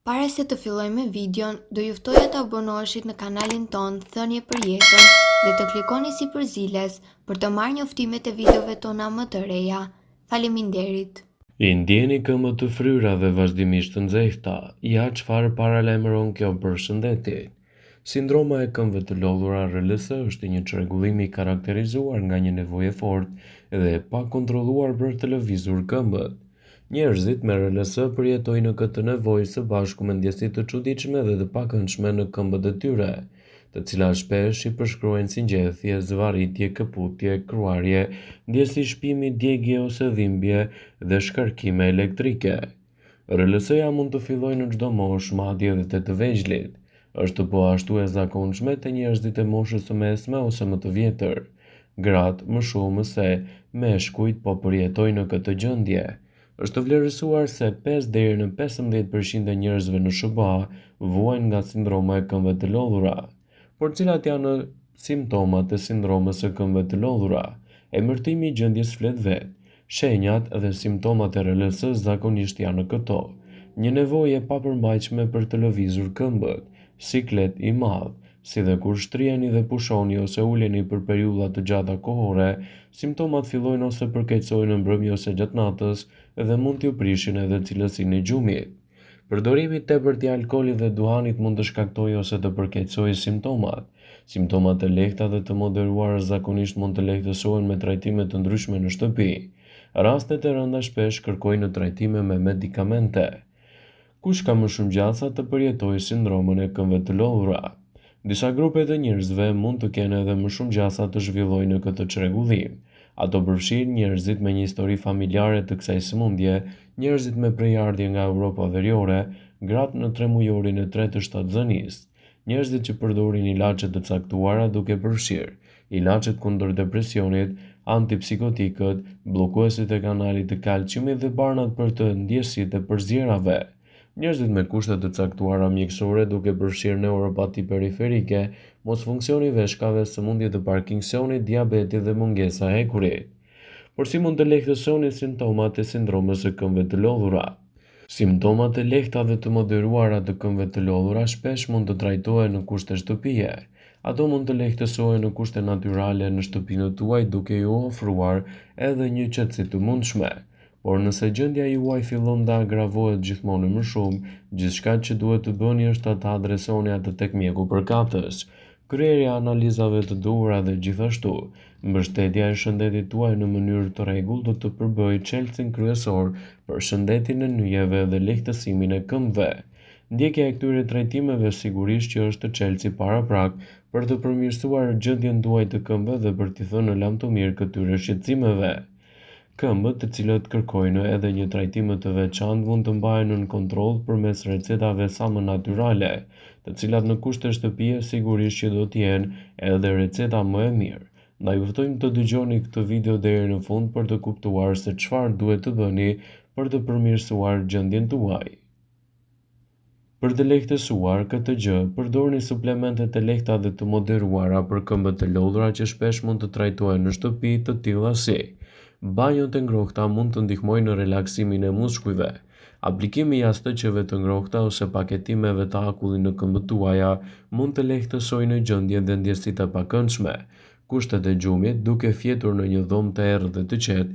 Para se të fillojmë me videon, do ju ftoja të abonoheshit në kanalin tonë Thënie për Jetën dhe të klikoni sipër ziles për të marrë njoftimet e videove tona më të reja. Faleminderit! I ndjeni këmbët të fryra dhe vazhdimisht të nxehta, ja çfarë paralajmëron kjo për shëndetin. Sindroma e këmbëve të lodhura RLS është një çrregullim i karakterizuar nga një nevojë e fortë dhe e pakontrolluar për të lëvizur këmbët. Njerëzit me RLS përjetojnë këtë nevojë së bashku me ndjesi të çuditshme dhe të pakëndshme në këmbët e tyre, të cilat shpesh i përshkruajnë si ngjethje, zvarritje, këputje, kruarje, ndjesi shpimi, djegie ose dhimbje dhe shkarkime elektrike. RLS-ja mund të fillojë në çdo moshë, madje edhe te të vegjlit. Është po ashtu e zakonshme te njerëzit e moshës së mesme ose më të vjetër. Gratë, më shumë se meshkujt po përjetojnë këtë gjendje. Është vlerësuar se 5 deri në 15 për qind e njerëzve në SHBA vuajnë nga sindroma e këmbëve të lodhura. Por cilat janë simptomat e sindromës së këmbëve të lodhura? Emërtimi i gjendjes flet vetë. Shenjat dhe simptomat e RLS zakonisht janë këto: një nevojë e papërmbajtshme për të lëvizur këmbët, siklet i madh, si dhe kur shtriheni dhe pushoni ose uleni për periudha të gjata kohore, simptomat fillojnë ose përkeqësohen në mbrëmje ose gjatë natës dhe mund t'ju prishin edhe cilësinë e gjumit. Përdorimi i tepërt i alkoolit dhe duhanit mund të shkaktojë ose të përkeqësojë simptomat. Simptomat e lehta dhe të moderuara zakonisht mund të lehtësohen me trajtime të ndryshme në shtëpi. Rastet e rënda shpesh kërkojnë trajtime me medikamente. Kush ka më shumë gjasa të përjetojë sindromën e këmbëve të lodhura? Disa grupe të njerëzve mund të kenë edhe më shumë gjasa të zhvillojnë këtë çrregullim. Ato përfshijnë njerëzit me një histori familjare të kësaj sëmundje, njerëzit me prejardhje nga Europa Veriore, gratë në tremujorin e tretë të shtatzënisë, njerëzit që përdorin ilaçe të caktuara duke përfshirë ilaçet kundër depresionit, antipsikotikët, bllokuesit e kanalit të kalciumit dhe barnat për të ndjesitë e përzierave. Njerëzit me kushte të caktuara mjekësore duke përfshirë neuropati periferike, mosfunksioni i veshkave, sëmundje të Parkinsonit, diabeti dhe mungesa e hekurit. Por si mund të lehtësoni simptomat e sindromës së këmbëve të lodhura? Simptomat e lehta dhe të moderuara të këmbëve të lodhura shpesh mund të trajtohen në kushte shtëpie. Ato mund të lehtësohen në kushte natyrale në shtëpinë tuaj duke ju ofruar edhe një qetësi të mundshme. Por nëse gjendja juaj fillon të agravohet gjithmonë e më shumë, gjithçka që duhet të bëni është ta adresoni atë tek mjeku përkatës. Kryerja e analizave të duhura dhe gjithashtu, mbështetja e shëndetit tuaj në mënyrë të rregullt do të përbëjë çelësin kryesor për shëndetin e nyjeve dhe lehtësimin e këmbëve. Ndjekja e këtyre trajtimeve sigurisht që është çelësi paraprak për të përmirësuar gjendjen tuaj të këmbëve dhe për t'i thënë lamtumirë këtyre shqetësimeve. Këmbët, të cilët kërkojnë edhe një trajtim të veçantë, mund të mbahen nën kontroll përmes recetave sa më natyrale, të cilat në kushte shtëpie sigurisht që do të jenë edhe receta më e mirë. Ndaj ju ftojmë të dëgjoni këtë video deri në fund për të kuptuar se çfarë duhet të bëni për të përmirësuar gjendjen tuaj. Për të lehtësuar këtë gjë, përdorni suplemente të lehta dhe të moderuara për këmbët e lodhura që shpesh mund të trajtohen në shtëpi, të tilla si: Banjot e ngrohta mund të ndihmojnë në relaksimin e muskujve. Aplikimi i jastëqeve të ngrohta ose paketimeve të akullit në këmbët tuaja mund të lehtësojnë gjendjen dhe ndjesitë e pakëndshme. Kushtet e gjumit, duke fjetur në një dhomë të errët dhe të qetë,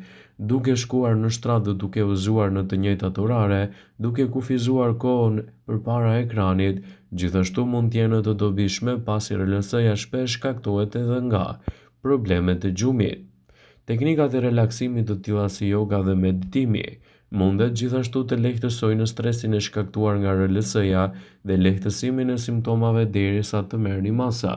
duke shkuar në shtrat dhe duke u zgjuar në të njëjtat orare, duke kufizuar kohën përpara ekranit, gjithashtu mund të jenë të dobishme pasi RLS-ja shpesh shkaktohet edhe nga problemet e gjumit. Teknikat e relaksimit të tilla si joga dhe meditimi, mundet gjithashtu të lehtësojnë stresin e shkaktuar nga RLS-ja dhe lehtësimin e simptomave derisa të merrni masa.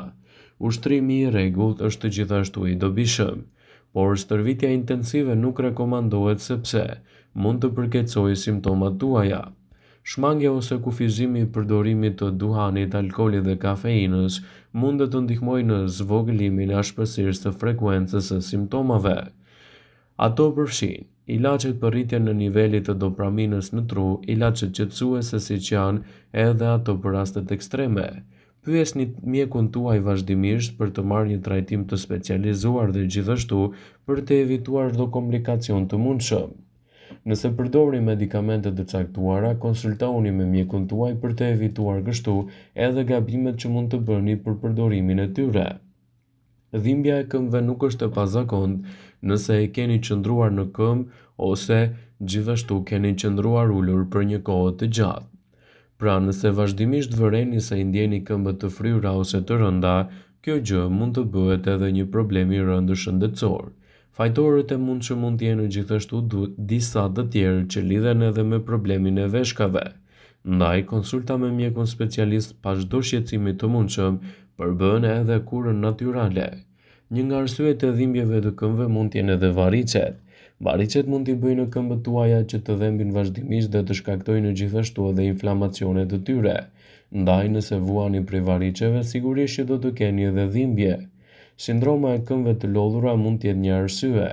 Ushtrimi i rregullt është gjithashtu i dobishëm, por stërvitja intensive nuk rekomandohet sepse mund të përkeqësojë simptomat tuaja. Shmangia ose kufizimi i përdorimit të duhanit, alkoolit dhe kafeinës mund të ndihmojë në zvogëlimin e ashpërsisë së frekuencës së simptomave. Ato përfshijnë ilaçet për rritjen e nivelit të dopaminës në tru, ilaçet qetësuese siç janë edhe ato për rastet ekstreme. Pyesni mjekun tuaj vazhdimisht për të marrë një trajtim të specializuar dhe gjithashtu për të evituar çdo komplikacion të mundshëm. Nëse përdorni medikamente të caktuara, konsultohuni me mjekun tuaj për të evituar kështu edhe gabimet që mund të bëni për përdorimin e tyre. Dhimbja e këmbëve nuk është e pazakontë nëse e keni qëndruar në këmbë ose gjithashtu keni qëndruar ulur për një kohë të gjatë. Pra, nëse vazhdimisht vëreni se i ndjeni këmbët të fryra ose të rënda, kjo gjë mund të bëhet edhe një problem i rëndë shëndetësor. Fajtorët e mundshëm mund të jenë gjithashtu disa të tjerë që lidhen edhe me problemin e veshkave. Ndaj, konsulta me mjekun specialist pas çdo shqetësimi të mundshëm përbën edhe kurën natyrale. Një nga arsyet e dhimbjeve të këmbëve mund të jenë edhe variçet. Variçet mund t'i bëjnë këmbët tuaja që të dhembin vazhdimisht dhe të shkaktojnë gjithashtu edhe inflamacione të tyre. Ndaj, nëse vuani prej variçeve, sigurisht që do të keni edhe dhimbje. Sindroma e këmbëve të lodhura mund të jetë një arsye.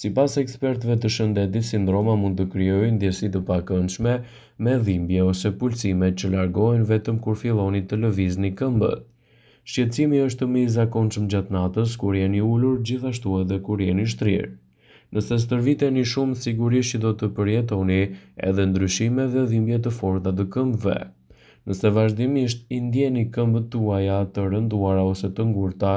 Sipas ekspertëve të shëndetit, sindroma mund të krijojë ndjesi të pakëndshme me dhimbje ose pulsime që largohen vetëm kur filloni të lëvizni këmbët. Shqetësimi është më i zakonshëm gjatë natës, kur jeni ulur, gjithashtu edhe kur jeni shtrirë. Nëse stërviteni shumë, sigurisht që do të përjetoni edhe ndryshime dhe dhimbje të forta të këmbëve. Nëse vazhdimisht i ndjeni këmbët tuaja të rënduara ose të ngurta,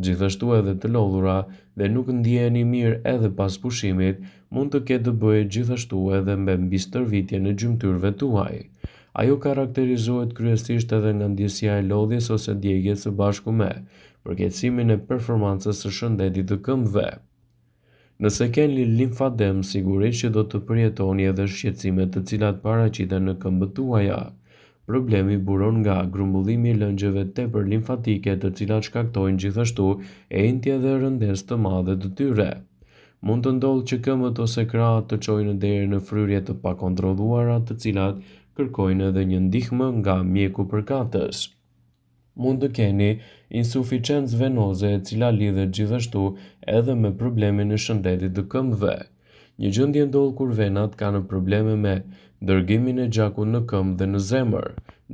gjithashtu edhe të lodhura dhe nuk ndiheni mirë edhe pas pushimit, mund të ketë të bëjë gjithashtu edhe me mbistërvitjen e gjymtyrëve tuaj. Ajo karakterizohet kryesisht edhe nga ndjesia e lodhjes ose djegies së bashku me përkeqësimin e performancës së shëndetit të këmbëve. Nëse keni limfademë, sigurisht që do të përjetoni edhe shqetësime të cilat paraqiten në këmbët tuaja. Problemi buron nga grumbullimi i lëngjeve tepër limfatike të cilat shkaktojnë gjithashtu enjtje dhe rëndesë të madhe të tyre. Mund të ndodhë që këmbët ose krahët të çojnë deri në fryrje të pakontrolluara të cilat kërkojnë edhe një ndihmë nga mjeku përkatës. Mund të keni insuficiencë venoze e cila lidhet gjithashtu edhe me problemin e shëndetit të këmbëve. Një gjendje ndodh kur venat kanë probleme me dërgimin e gjakut në këmbë dhe në zemër.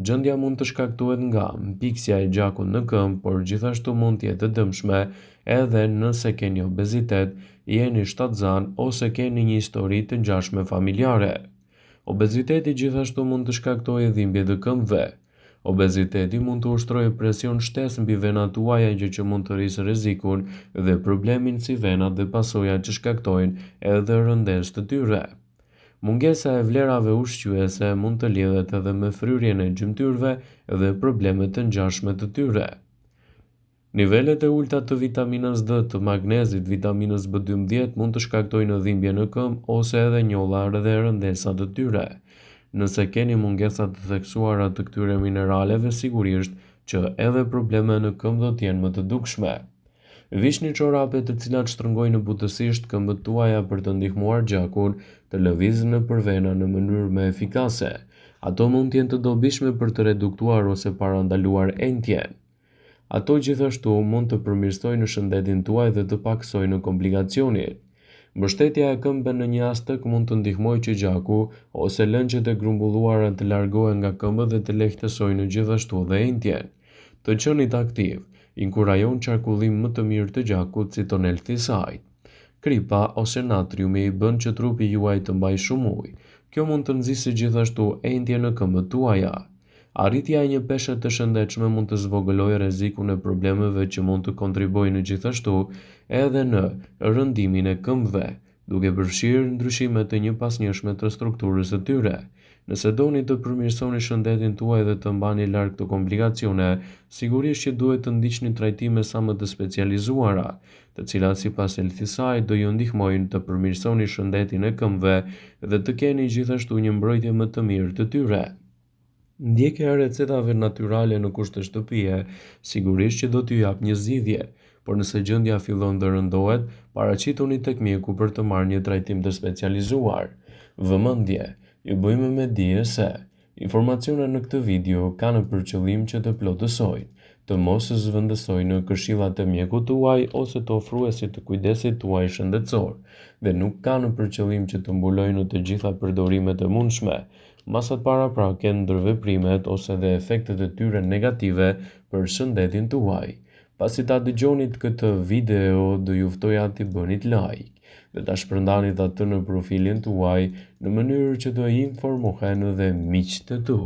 Gjendja mund të shkaktohet nga mpiksja e gjakut në këmbë, por gjithashtu mund të jetë e dëmshme edhe nëse keni obezitet, jeni shtatzanë ose keni një histori të ngjashme familjare. Obeziteti gjithashtu mund të shkaktojë dhimbje të këmbëve. Obeziteti mund të ushtrojë presion shtesë mbi venat tuaja gjë që mund të rrisë rrezikun dhe problemin si venat dhe pasojat që shkaktojnë edhe rëndesë të tyre. Mungesa e vlerave ushqyese mund të lidhet edhe me fryrjen e gjymtyrëve dhe probleme të ngjashme të tyre. Nivelet e ulëta të vitaminës D, të magnezit, vitaminës B12 mund të shkaktojnë dhimbje në këmbë ose edhe njolla dhe rëndesa të tyre. Nëse keni mungesa të theksuara të këtyre mineraleve sigurisht që edhe probleme në këmbë do të jenë më të dukshme. Vishni çorape të cilat shtrëngojnë butësisht këmbët tuaja për të ndihmuar gjakun të lëvizë nëpër vena në mënyrë më efikase. Ato mund të jenë të dobishme për të reduktuar ose parandaluar enjtjen. Ato gjithashtu mund të përmirësojnë shëndetin tuaj dhe të pakësojnë komplikacionin. Mbështetja e këmbëve në një jastëk mund të ndihmojë që gjaku ose lëngjet e grumbulluara të largohen nga këmbët dhe të lehtësojnë gjithashtu dhe enjtjen. Të qenit aktiv, inkurajon qarkullim më të mirë të gjakut, citon Healthysite. Kripa ose natriumi bën që trupi juaj të mbajë shumë ujë. Kjo mund të nxisë gjithashtu enjtjen në këmbët tuaja. Arritja e një peshe të shëndetshme mund të zvogëlojë rrezikun e problemeve që mund të kontribuojnë gjithashtu edhe në rëndimin e këmbëve, duke përfshirë ndryshime të njëpasnjëshme të strukturës së tyre. Nëse doni të përmirësoni shëndetin tuaj dhe të mbani larg këto komplikacione, sigurisht që duhet të ndiqni trajtime sa më të specializuara, të cilat sipas Healthysite do ju ndihmojnë të përmirësoni shëndetin e këmbëve dhe të keni gjithashtu një mbrojtje më të mirë të tyre. Ndjekja e recetave natyrale në kushte shtëpie sigurisht që do t'ju japë një zgjidhje, por nëse gjendja fillon të rëndohet, paraqituni tek mjeku për të marrë një trajtim të specializuar. Vëmendje! Ju bëjmë me dije se, informacionet në këtë video kanë për qëllim që të plotësojnë, të mos zëvendësojnë këshillat e mjekut tuaj ose të ofruesit të kujdesit tuaj shëndetësor dhe nuk kanë për qëllim që të mbulojnë të gjitha përdorimet e mundshme, masat paraprake, ndërveprimet ose dhe efektet e tyre negative për shëndetin tuaj. Pasi ta dëgjonit këtë video, do ju ftoja t'i bënit like dhe ta shpërndanit atë në profilin tuaj në mënyrë që të informohen dhe miqtë tu.